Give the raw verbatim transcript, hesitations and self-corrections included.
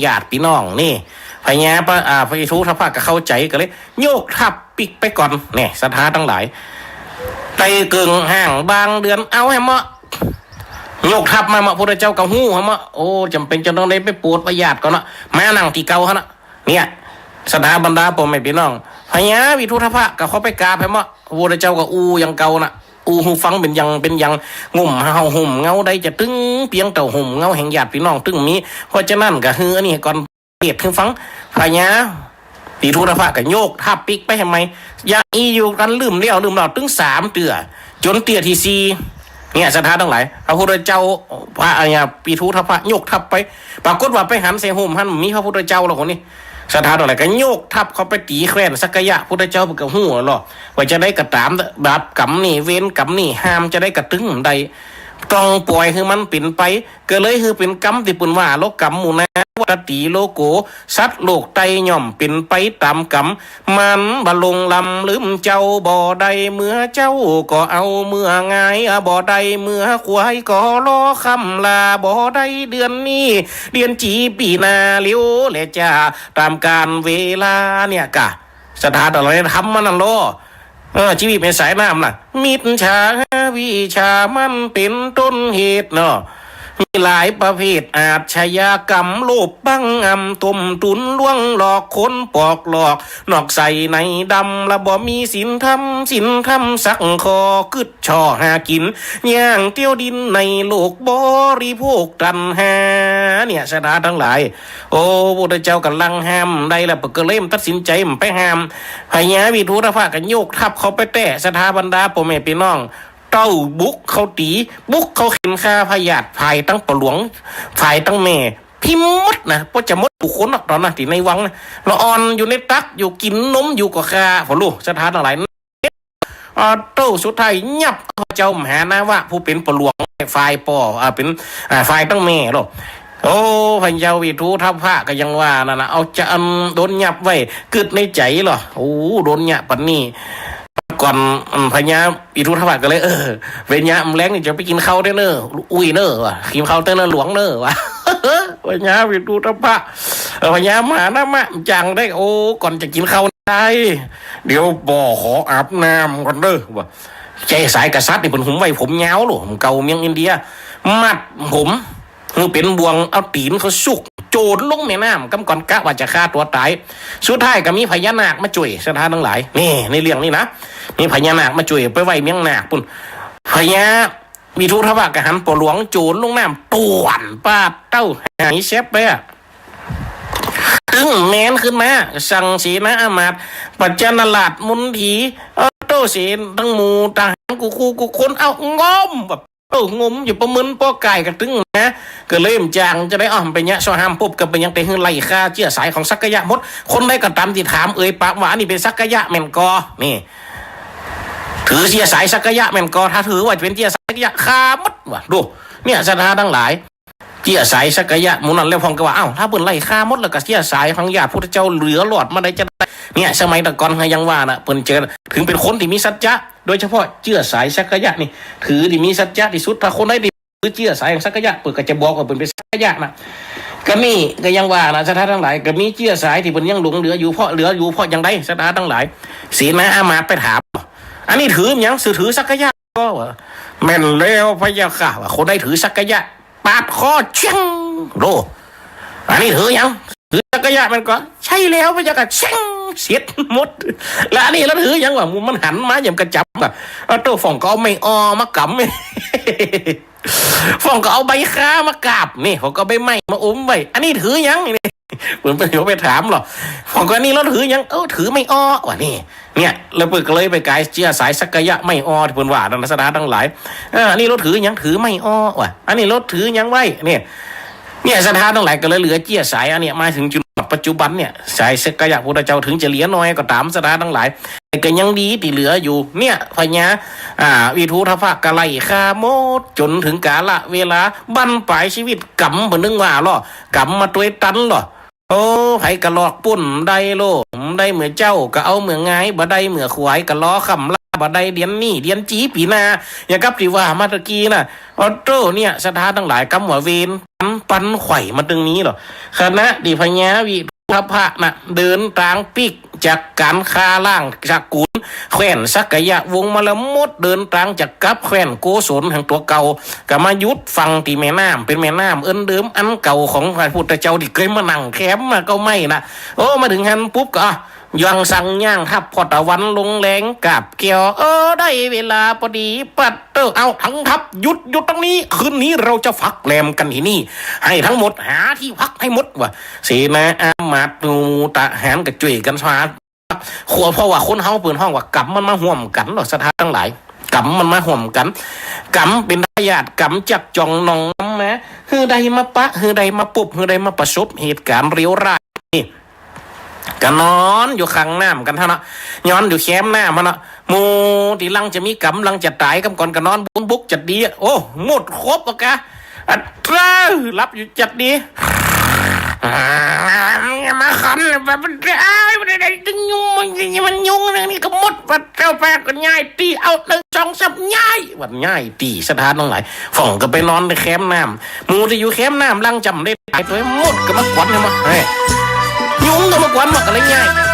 ญาติปี้น้องนี่ พญาปะ อ่า พระอิทูทพะก็เข้าใจ๋ก็เลย โยกทัพปิ๊กไปก่อน แน่ ศรัทธาตังหลาย ไต่เกิ่งห้างบางเดือน เอาแหมเมาะ โยกทัพมาเมาะ พุทธเจ้าก็ฮู้แหมเมาะ โอ้ จ๋ำเป๋นจะต้องได้ไปโปรดพญาติก่อนเนาะ มานั่งตี้เก่าหั้นเนาะ เนี่ย ศรัทธาบรรดาป้อแม่ปี้น้อง พญาวิทูทพะก็เข้าไปกราบแหมเมาะ พุทธเจ้าก็อู้อย่างเก่าน่ะ อู้หื้อฟังเป๋นอย่างเป๋นอย่าง งุ่มเฮาห่มเงาใดจะตึง เปียงเต้าห่มเงาแห่งญาติปี้น้องตึงมี เพราะฉะนั้นก็หื้ออันนี้ก่อน เตศน์หื้อฟัง พญาวิทูทพะก็โยกทัพปิ๊กไปแหมใหม่ อย่างอี้อยู่กั๋นลืมแล้วลืมเล่าตึงสามเตื้อ จ๋นเตื้อตี้สี่ เนี่ย ศรัทธาตังหลาย พระพุทธเจ้า พระ อ่า วิทูทพะโยกทัพไป ปรากฏว่าไปหันใส่ห่มหั้น มีพระพุทธเจ้าแล้วคนนี้ ศรัทธาตังหลาย ก็โยกทัพเข้าไปตี๋แคว้นสักกายะ พุทธเจ้าเปิ้นก็ฮู้แล้ว ว่าจะใดก็ต๋าม บาปกรรมนี่ เวรกรรมนี่ ห้ามจะใดก็ตึงได้ ต้องป่อยหื้อมันเป๋นไป ก็เลยหื้อเป๋นกรรมตี้เปิ้นว่า โลกกรรมหมู่นา วัตตีโลโก สัตว์โลกไตย่อมเป๋นไปต๋ามกรรม มันบ่หลงลำลืมเจ้า บ่ได้เมือเจ้าก็เอาเมือหงาย บ่ได้เมือขวายก็รอค่ำลา บ่ได้เดือนนี้ เดือนจี๋ปี๋หน้า เร็วแลจ้า ต๋ามกาลเวลา เนี่ยก่ะ ศรัทธาตังหลาย ธรรมมันนั่นลอ เออ ชีวิตเป๋นสายน้ำน่ะ มิจฉาวิชามันเป๋นต้นเหตุเนาะ มีหลายประเภท อาชญากรรม โลภบังอำ ต้มตุ๋นลวงหลอก คนปอกหลอก นอกใส่ในดำ ละบ่มีศีลธรรม ศีลธรรมสักข้อ กึ๊ด ช่อหากิ๋น ย่างเตี้ยวดินในโลก บริโภคตัณหา เนี่ย ศรัทธาตังหลาย โอ้ พุทธเจ้าก่ำลังห้ามได้แล้ว เปิ้นก็เลยตัดสินใจ๋บ่ไปห้าม พญาวิทูทพะก็โยกทัพเข้าไปแต๊ ศรัทธาบรรดาป้อแม่ปี้น้อง เต้าบุกเข้าตี๋ บุกเข้าเข็นฆ่าพญาติ ฝ่ายตังป้อหลวง ฝ่ายตังแม่ พิมพ์หมดนะ บ่จะหมดกู้คนหรอกต๋อนนั้น ตี้ในวังนะ ละอ่อนอยู่ในตัก อยู่กิ๋นนมอยู่ก็ฆ่า พ่อลูก ศรัทธาตังหลาย อ่า โต้ สุดท้ายยับ เจ้ามหานาวะ ผู้เป๋นป้อหลวง ฝ่ายป้อ อ่า เป๋น อ่า ฝ่ายตังแม่ลอ โอ้ พญาวิทูทพะก็ยังว่านั่นน่ะ เอาจะอันโดนยับไว้ กึ๊ดในใจ๋ลอ โอ้ โดนยับปานนี้ ก่อน อืม พญาวิทูทพะก็เลย เออ เป๋นยามแลงนี่จะไปกิ๋นข้าวเต๊อะเน่อ อุ้ยเน่อ ว่า กิ๋นข้าวเต๊อะเน่อหลวงเน่อ ว่า พญาวิทูทพะ เออ พญามหานามะ จั่งได้ โอ้ ก่อนจะกิ๋นข้าว ใจ้ เดี๋ยวป้อขออาบน้ำก่อนเน่อ ว่า เจ้าสายกษัตริย์นี่เปิ้นหุ้มไว้ผมยาวลอ ผมเก่าเมืองอินเดีย มัดผมหื้อเป๋นบ่วง เอาตี๋นเข้าสุก โจนลงแม่น้ำ กำก่อนกะว่าจะฆ่าตั๋วต๋าย สุดท้ายก็มีพญานาคมาจ้วย ศรัทธาตังหลาย นี่ ในเรื่องนี้นะ มีพญานาคมาจ้วย ไปไว้เมืองนาคปู๊น พญาวิทูทพะก็หันป้อหลวงโจนลงน้ำ ต้วน ปาดเต๊า หายแซ็บไปอะ ตึงแมนขึ้นมา สั่งเสนาอามาตย์ ประจันราชมนที เออ โต้ เสน ตังหมู่ทหารกู้คู่กู้คน เอา งม แบบ เออ งมอยู่ ประเมินป้อก่ายก็ตึงนะ ก็เลยบ่จั่งจะได้ อ้อ เป๋นเยียะ ซอห้ามปุ๊บ ก็เป๋นหยัง แต่หื้อไล่ฆ่าเจื้อสายของสักกายะหมด คนใดก็ต๋ามตี้ถามเอ่ยปากว่า อันนี้เป๋นสักกายะแม่นก่อ นี่ ถือเจื้อสายสักกายะแม่นก่อ ถ้าถือว่าเป๋นเจื้อสายสักกายะ ฆ่าหมด ว่า ดู เนี่ย ศรัทธาตังหลาย เจื้อสายสักกายะหมู่นั้น แล้วพ่องก็ว่า อ้าว ถ้าเปิ้นไล่ฆ่าหมดแล้วก็เจื้อสายของญาติพุทธเจ้าเหลือรอดมาได้จะใด เนี่ย สมัยตะก่อนก็ยังว่าน่ะ เปิ้นเจิด ถึงเป๋นคนตี้มีสัจจะ โดยเฉพาะเจื้อสายสักกายะนี่ ถือตี้มีสัจจะตี้สุด ถ้าคนใดตี้ถือเจื้อสายของสักกายะ เปิ้นก็จะบอกว่าเปิ้นเป๋นสักกายะน่ะ ก็นี่ก็ยังว่าน่ะ ศรัทธาตังหลาย ก็มีเจื้อสายตี้เปิ้นยังหลงเหลืออยู่ เพราะเหลืออยู่ เพราะอย่างใด ศรัทธาตังหลาย เสนาอามาตย์ไปถาม อันนี้ถือหยัง ถือสักกายะก่อ ว่า แม่นแล้วพะยะค่ะ ว่าคนใดถือสักกายะ ปาดคอเช็ง โล อันนี้ถือหยัง ถือสักกายะแม่นก่อ ใจ้แล้วพะยะค่ะ เช็ง เสียดหมด แล้วอันนี้ลาวถือหยังวะ มันหันมาอย่างกระจับอะ เอาโต้ พ่องก็เอาไม้อ้อมากำ พ่องก็เอาใบคามากาบ นี่ พ่องก็เอาใบไม้มาอุ้มไว้ อันนี้ถือหยังนี่ เปิ้น เปิ้นก็ไปถามลอ พ่องก็ อันนี้ลาวถือหยัง เออ ถือไม้อ้อ ว่านี่ เนี่ย แล้วเปิ้นก็เลยไปก๋ายเจื้อสายสักกายะไม้อ้อตี้เปิ้นว่านั่นน่ะ ศรัทธาตังหลาย เออ อันนี้ลาวถือหยัง ถือไม้อ้อ ว่า อันนี้ลาวถือหยังไว้ เนี่ย เนี่ย ศรัทธาตังหลายก็เลยเหลือเจื้อสายอันเนี้ยมาถึงจุดปัจจุบันเนี่ย สายสักกายะพุทธเจ้าถึงจะเหลือน้อยก็ต๋าม ศรัทธาตังหลาย แต่ก็ยังดีตี้เหลืออยู่ เนี่ย พญา อ่า วิทูทพะก็ไล่ฆ่าหมด จ๋นถึงกาละเวลา บั้นป๋ายชีวิต กรรมเปิ้นนึ่งว่าลอ กรรมมาตวยตันลอ โอ้ ใผก็หลอกปุ้นบ่ได้โล บ่ได้เมือเจ้าก็เอาเมือหงาย บ่ได้เมือขวายก็รอค่ำลา บ่ได้เดือนนี้ เดือนจี๋ปี๋หน้า อย่างกับตี้ว่ามาตะกี้น่ะ โอ้โต้ เนี่ย ศรัทธาตังหลาย กำว่าเวรกรรม ปันไขว่มาตึงนี้เหรอ ขณะตี้พญาวิ พระพระน่ะ เดินตางปิ๊กจากก๋านฆ่าล้างตระกู๋นแคว้นสักยะวงศ์มาแล้วหมด เดินตางจะกลับแคว้นโกศลแห่งตั๋วเก่า ก็มาหยุดฟั่งตี้แม่น้ำ เป๋นแม่น้ำเอิ้นเดิมอันเก่าของพระพุทธเจ้าตี้เกยมานั่งแคมมาเก๊าไม้น่ะ โอ้ มาเถิงหั้นปุ๊บก็ อ่ะ ยังสั่งย่างทัพพ่อตะวันลงแลงกาบแก้ว เออ ได้เวลาปอดี ปัดเต๊อะ เอาตังทัพ หยุด หยุดตังนี้ คืนนี้เราจะพักแรมกั๋นตี้นี่ หื้อตังหมดหาตี้พักหื้อหมด ว่า เสนาอามาตย์หมู่ทหารก็จ้วยกั๋นหา เพราะว่าคนเฮาเปิ้นฮ้องว่าก๋รรมมันมาฮ่วมกั๋นเนาะ ศรัทธาตังหลาย ก๋รรมมันมาฮ่วมกั๋น ก๋รรมเป๋นทายาท ก๋รรมจักจ้องนองนำมา หื้อได้มาปะ หื้อได้มาปบ หื้อได้มาประสบเหตุก๋ารณ์เลวร้ายนี่ ก็นอนอยู่ข้างน้ำกั๋นหั้นเนาะ นอนอยู่แคมน้ำหั้นเนาะ หมู่ตี้ลังจะมีก๋รรม ลังจะต๋ายก่ำก่อนก็นอนบุนบุกจะดีอะ โอ้ หมดครบอะกะ อะเตอะ หลับอยู่จัดดี มาขัน มัน มัน อ้าย มันได้ มันยุง มัน มันยุง นี่ก็หมด ปัดเต๊อะ ไปก็ย้ายตี้ เอา หนึ่ง สอง สาม ย้าย วันย้ายตี้ ศรัทธาตังหลาย ฝ่องก็ไปนอนในแคมน้ำ หมู่ตี้อยู่แคมน้ำ ลังจะได้ต๋ายตวยหมด ก็มากวนหื้อหมด เฮ้ย ยุงก็มากวนหมด ก็เลยย้าย